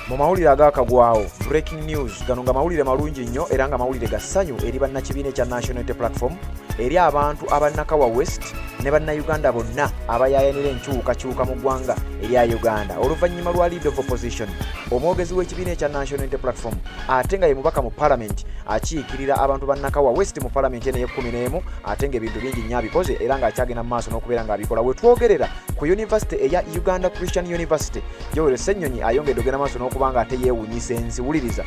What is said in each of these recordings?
Mu mawulire agaakagwawo, breaking news, gano nga mawulire malungi nnyo era nga mawulire ga ssanyu eri bannakibiina ekya National Unity Platform, eri abantu abannakawa West ne bannayuganda bonna abayaayanira enkyukakyuka mu ggwanga erya Uganda, oluvannyuma lwa leader of opposition, omwogezi w'ekibiina ekya National Unity Platform ate nga ye mubaka mu palamenti akiikirira abantu ba Nakawa West mu palamenti eno ey'ekumi n'emu, ate ng'ebintu bingi nnyo abikoze era ng'akyagenda mu maaso n'okubeera ng'abikola. We twogerera ku university eya Uganda Christian University, Joel Ssenyonyi ayongedde ogenda maaso n'okuba nga ate yeewunyisa ensi. Wuliriza,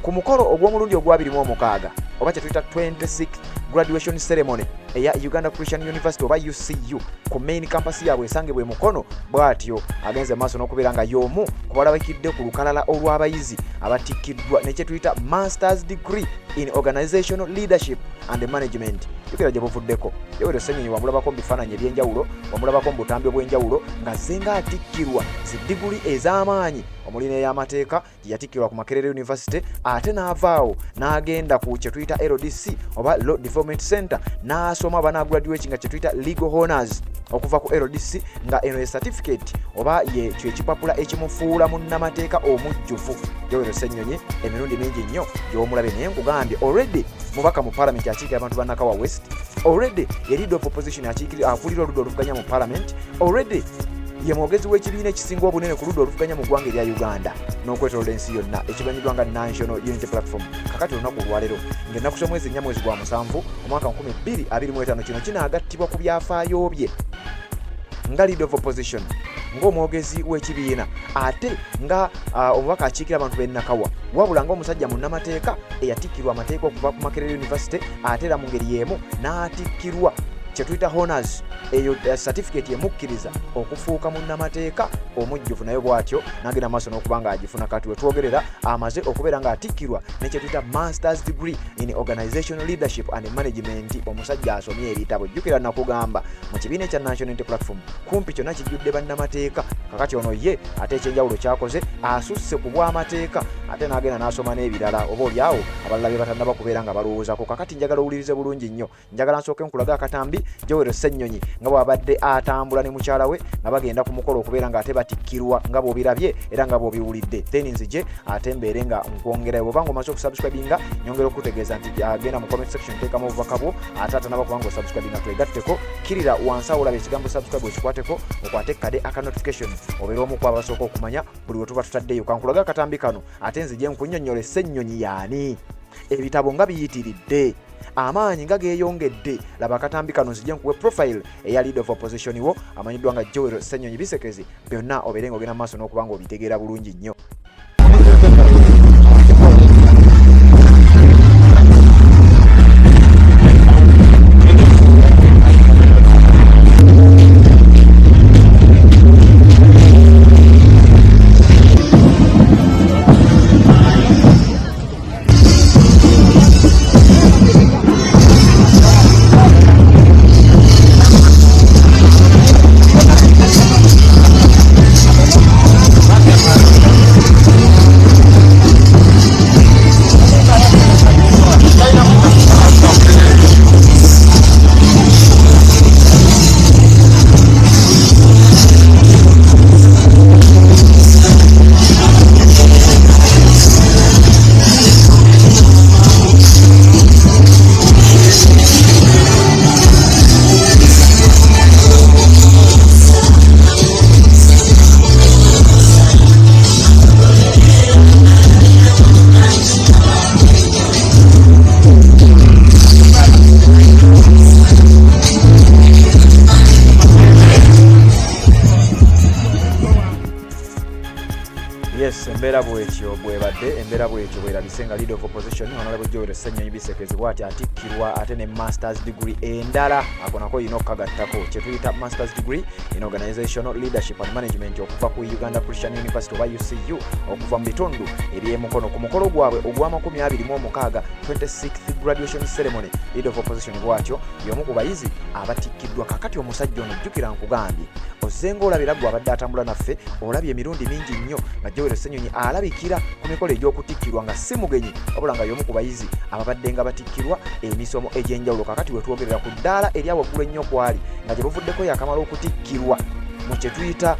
ku mukolo ogw'omulundi ogwa26 oba kyetuyita 26 graduation ceremony eya Uganda Christian University oba UCU ku main campus yaabwe esangibwa e Mukono, bw'atyo agenze maaso n'okubeera nga y'omu ku balabikidde ku lukalala olw'abayizi abatikkiddwa ne kyetuyita masters degree in organizational leadership and management. Jukira gye buvuddeko Yoweri Ssenyonyi wamulabako mu bifaananyi ebyenjawulo, wamulabako mu butambi obw'enjawulo ng'azze ng'atikkirwa zi diguli ez'amaanyi, omuli n'ey'amateeka gye yatikkirwa ku Makerere University, ate n'avaawo n'agenda ku kye tuyita LDC oba Law Development Center n'asoma oba n'agraduate nga kye tuyita legal honors okuva ku LDC, nga eno ye certificate oba ye kyo ekipapula ekimufuula munnamateeka omujjuvu. Yoweri Ssenyonyi emirundi mingi nnyo gy'omulabe, naye nkugambye, already mubaka mu parliament akiikira abantu ba Nakawa West, already ye leader of opposition akiikirira, akulira oludda oluvuganya mu parliament, already ye mwogezi w'ekibiina ekisinga obunene ku ludda oluvuganya mu ggwanga erya Uganda n'okwetolola ensi yonna, ekimanyiddwa nga National Unity Platform. Kakati olunaku olwaleero, ng'ennaku z'omwezi 4, mwezi gwa 7, omwaka 2025, kino kinaagattibwa ku byafaayo bye nga leader of opposition, ng'omwogezi w'ekibiina, ate nga omubaka akiikira abantu b'e Nakawa, wabula ng'omusajja munnamateeka eyatikkirwa amateeka okuva ku Makerere University, ate era mu ngeri y'emu n'atikkirwa kye tuyita honors, eyo certificate emukkiriza okufuuka munnamateeka omujjuvu. Naye bw'atyo n'agenda maaso n'okuba ng'agifuna. Kati wetwogerera amaze okubeera ng'atikkirwa ne kye tuyita masters degree in organizational leadership and management. Omusajja asomye ebitabo. Jjukira nakugamba, mu kibiina ekya National Unity Platform kumpi kyonna kijjudde bannamateeka. Kakati ono ye ate ekyenjawulo kyakoze, asusse ku bw'amateeka ate n'agenda n'asoma n'ebirala oba oliawo abalala bye batannaba kubeera nga balowoozako. Kakati njagala owulirize bulungi nnyo. Njagala nsooke nkulaga akatambi Joel Ssenyonyi nga bw'abadde atambula ne mukyala we nga bagenda ku mukolo okubeera ng'ate batikkirwa, nga bw'obirabye era nga bw'obiwulidde. Then nzije ate mbeere nga nkwongerayo. Bw'oba nga omaze okusubscribinga, nyongera okutegeeza nti agenda mu comment section, teekamu obubaka bwo. Ate atanaba kubanga osubscribinga, twegatteko, kkirira wansi awo olaba ekigambo subscribe, okikwateko, okwate kade aka notification, obeere omu ku abasooka okumanya buli we tuba tutaddeyo. Kankulaga akatambi kano, ate nzije nkunnyonnyola Ssenyonyi yaani, ebitabo nga biyitiridde, amaanyi nga geeyongedde. Laba akatambi kano, nzije nkuwe profile eya leader of opposition wo amanyiddwa nga Joel Ssenyonyi Bisekezi, byonna obeere nga ogenda mu maaso n'okuba nga obitegeera bulungi nnyo. Yes, embeera bwetyo bwebadde, embeera bwetyo bwerabise nga leader of opposition Honorable Joel Ssenyonyi Bisekezi bwati atikkirwa ate ne masters degree endala. Ako nako olina okukagattako, kyetuyita masters degree in organizational leadership and management okuva ku Uganda Christian University oba UCU, okuva mu bitundu ebyemukono, ku mukolo gwabwe ogwa26, 26th graduation ceremony. Leader of opposition bwatyo y'omu ku bayizi abatikkiddwa. Kakati omusajja ono, jjukira nkugambye, ozzenga olabira gwe abadde atambula naffe, olabye emirundi mingi nnyo nga Joel Ssenyonyi alabikira ku mikolo egy'okutikkirwa nga si mugenyi, wabula nga y'omu ku bayizi ababadde nga batikkirwa emisomo egy'enjawulo. Kakati wetwogerera ku ddaala erya waggulu ennyo kwali nga gye buvuddeko yakamala okutikkirwa mu kye tuyita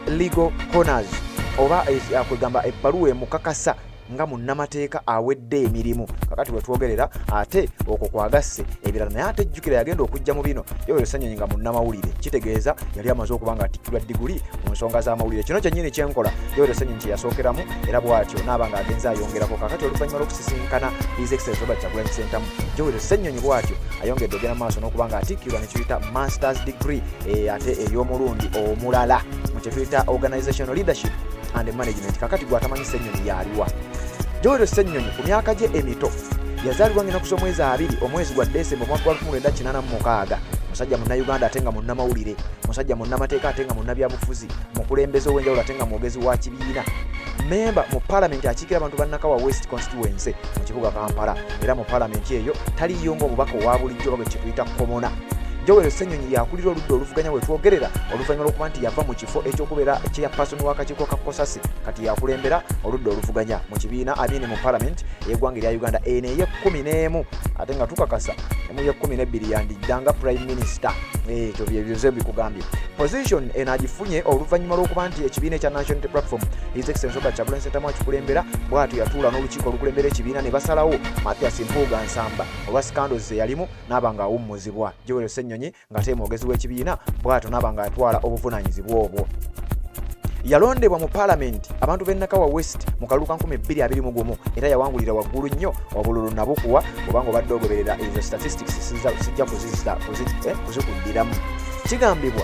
legal honors. oba kwegamba ebbaluwa emukakasa nga munnamateeka awedde emirimu kakati wetwogerera ate okwo kwagasse ebirala. Naye ate jjukira yagenda okujja mu bino Yoweri Ssenyonyi nga munnamawulire, kitegeeza yali amaze okuba nga atikkirwa diguli mu nsonga z'amawulire. Kino kyennyini kyenkola Yoweri Ssenyonyi kye yasookeramu, era bw'atyo n'aba nga agenze ayongerako. Kakati oluvannyuma lw'okusisinkana His Excellency Robert Kyagulanyi Ssentamu, Yoweri Ssenyonyi bw'atyo ayongedde ogenda mu maaso n'okuba nga atikkirwa ne kiyita masters degree ate ey'omulundi omulala mu kye tuyita organizational leadership and management. Kakati gwatamanyi Ssenyonyi yaliwa. Joel Ssenyonyi ku myaka gye emito yazaalibwa ng'enaku z'omwezi 2 omwezi gwa Desemba omwaka gwa 1986. Musajja Munnayuganda ate nga munnamawulire, musajja munnamateeka ate nga munnabyabufuzi, mukulembeze ow'enjawulo ate nga mwogezi wa kibiina, memba mu palamenti akiikira abantu ba Nakawa West constituency mu kibuga Kampala. Era mu palamenti eyo taliyo ng'omubaka owa bulijjo oba gwe kyetuyita komona. Joel Ssenyonyi yakulira oludda oluvuganya wetwogerera oluvannyuma lw'okuba nti yava mu kifo ekyokubeera chairperson w'akakiiko ka Kosasi. Kati yakulembera oludda oluvuganya mu kibiina amini mu palamenti ey'eggwanga erya Uganda eno ey'ekumi n'emu, ate nga tukakasa emu y'e12 yandidda nga prime minister. Ekyo byebyoze bikugambye. Position eno agifunye oluvannyuma lw'okuba nti ekibiina ekya National Unity Platform, His Excellency Robert Kyagulanyi Ssentamu akikulembera, bw'atyo yatuula n'olukiiko olukulembera ekibiina ne basalawo Mathias Mpuuga Nsamba olwa scandals ze yalimu n'aba nga awummuzibwa. Joel Ssenyonyi ng'ate mwogezi w'ekibiina bw'atyo n'aba nga atwala obuvunaanyizibwa obwo. Yalondebwa mu paalamenti abantu b'e Nakawa West mu kalulu ka 2021, era yawangulira waggulu nnyo obululu nabukuwa. Obanga obadde ogoberera ezo statistics, sijja kuzikuddiramu. Kigambibwa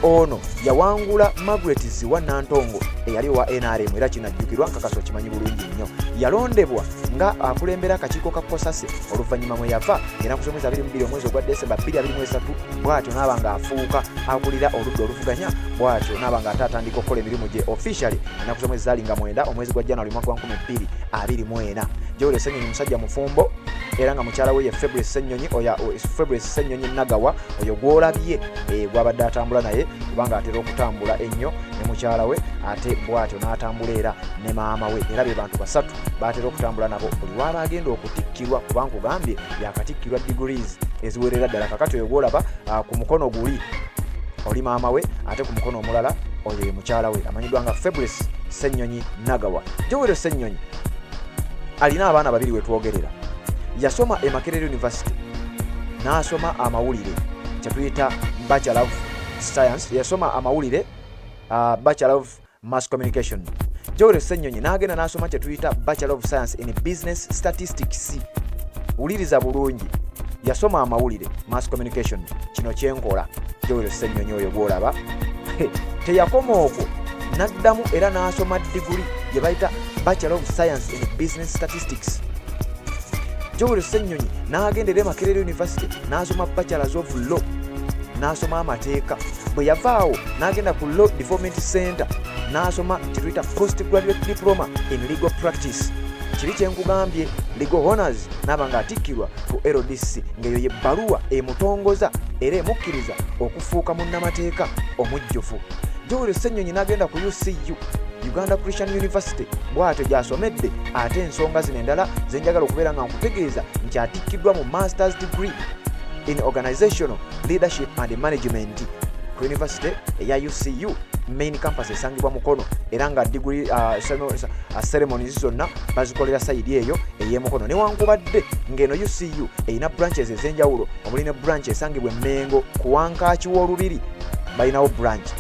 ono yawangula Margaret Ziwa Nantongo eyali owa NRM, era kinajjukirwa nkakasa okimanyi bulungi nnyo. Yalondebwa nga akulembera akakiiko ka Kosase oluvannyuma mwe yava enaku z'omwezi 22 omwezi ogwa Desemba 2023, bw'atyo n'aba ng'afuuka akulira oludda oluvuganya. Bw'atyo n'aba ng'ate atandika okukola emirimu gye officially ennaku z'omwezi zaali nga 9 omwezi gwa January mwaka gwa 2024. Joel Ssenyonyi musajja mufumbo, era nga mukyala we ye Fabrice Ssenyonyi, oya Fabrice Ssenyonyi Nagawa oyo gw'olabye gwabadde atambula naye, kubanga atera okutambula ennyo ne mukyala we, ate bw'atyo n'atambula era ne maama we, era be bantu basatu batera okutambula nabo buli waba agenda okutikkirwa, kuba nkugambye yakatikkirwa degrees eziwerera ddala. Kakati oyo gwolaba ku mukono guli oli maama we, ate ku mukono omulala oyo ye mukyala we amanyiddwa nga Fabrice Ssenyonyi Nagawa. Joel Ssenyonyi alina abaana babiri wetwogerera. Yasoma e Makerere University n'asoma amawulire, kyetuyita Bachelor of Science. Yasoma amawulire, Bachelor of Mass Communication. Joel Ssenyonyi n'agenda n'asoma kyetuyita Bachelor of Science in Business Statistics. Wuliriza bulungi, yasoma amawulire, mass communication, kino kyenkola. Joel Ssenyonyi oyo gwolaba teyakoma okwo, n'addamu era n'asoma diguli gye bayita Bachelor of Science in Business Statistics. Joel Ssenyonyi n'agenda era e Makerere University n'asoma Bachelors of Law, n'asoma amateeka. Bwe yavaawo n'agenda ku Law Development Center n'asoma kyetuyita post graduate diploma in legal practice, kiri kyenkugambye legal honors, n'aba ng'atikkirwa ku LDC, ng'eyo ye bbaluwa emutongoza era emukkiriza okufuuka munnamateeka omujjuvu. Joel Ssenyonyi n'agenda ku UCU, Uganda Christian University, bw'atyo gy'asomedde. Ate ensonga zino endala zenjagala okubeera nga nkutegeeza nti atikkiddwa mu masters degree in organizational leadership and management ku university eya UCU main campus esangibwa Mukono, era nga degree ceremonies zonna bazikolera side eyo ey'emukono, newankubadde ng'eno UCU erina branches ez'enjawulo, omuli ne branch esangibwa Emmengo ku wankaaki w'olubiri. Balinawo branch,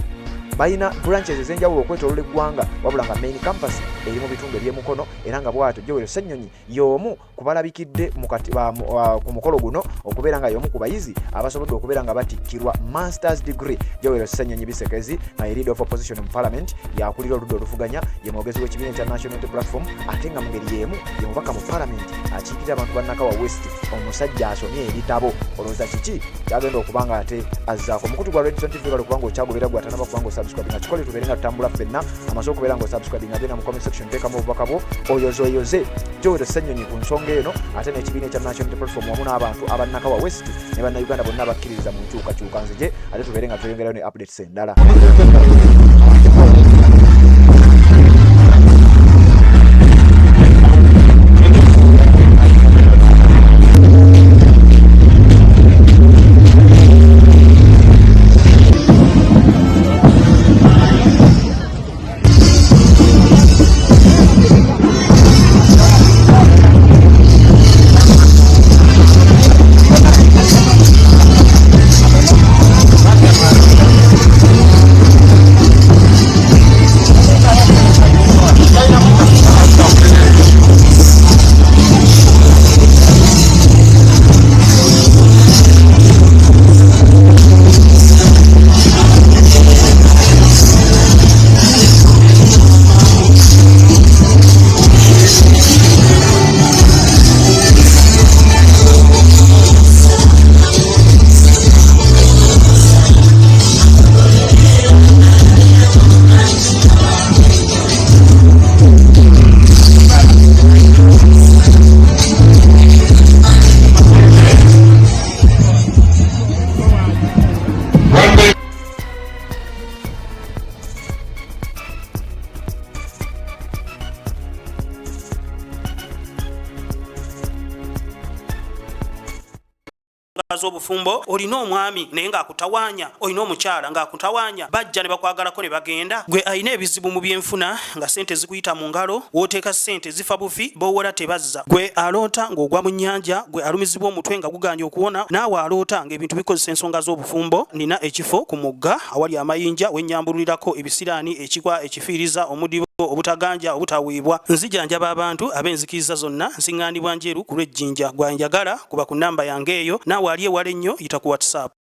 balina branches ez'enjawulo okwetoloola eggwanga, wabula nga main campus eri mu bitundu eby'emukono. Era nga bw'atyo Joel Ssenyonyi y'omu kubalabikidde ku mukolo guno okubeera nga y'omu ku bayizi abasobodde okubeera nga batikkirwa masters degree. Joel Ssenyonyi Bisekezi nga ye leader of opposition mu parliament, yakulira oludda oluvuganya, ye mwogezi w'ekibiina ekya National Unity Platform, ate nga mu ngeri y'emu ye mubaka mu parliament akiikirira abantu ba Nakawa West. Omusajja asomye ebitabo, olowooza kiki kyagenda okuba nga ate azzaako? Omukutu gwa Redson TV bale kubanga okyagoberera, gwe atanaba kubanga osubscribe nga kikole, tubeere nga tutambula ffenna. Amaze okubeera nga osubscribe nga genda mu comment section, teekamu obubaka bwo oyoze oyoze Joel Ssenyonyi ku nsonga eno, ate n'ekibiina ekya National Unity Platform wamu n'abantu abannakawa West ne Bannayuganda bonna abakkiririza mu nkyukakyuka. Nzije ate tubeere nga tweyongerayo ne updates endala. z'obufumbo, olina omwami naye ng'akutawaanya, olina omukyala ng'akutawaanya, bajja ne bakwagalako ne bagenda. Gwe alina ebizibu mu byenfuna nga ssente zikuyita mu ngalo, w'oteeka ssente zifa bufi, b'owola tebazza. Gwe aloota ng'ogwa mu nnyanja, gwe alumizibwa omutwe nga gugaanye okuwona, naawe aloota ng'ebintu bikozesa ensonga z'obufumbo, nina ekifo ku mugga awali amayinja we nnyambululirako ebisiraani, ekikwa, ekifiiriza, omudibo, obutaganja, obutaweebwa. Nzijanjaba abantu ab'enzikiriza zonna, nsiŋŋaanibwa Njeru ku lw'e Jinja. Gwe anjagala kuba ku nnamba yange eyo, naawe ali ewala ennyo yita ku WhatsApp.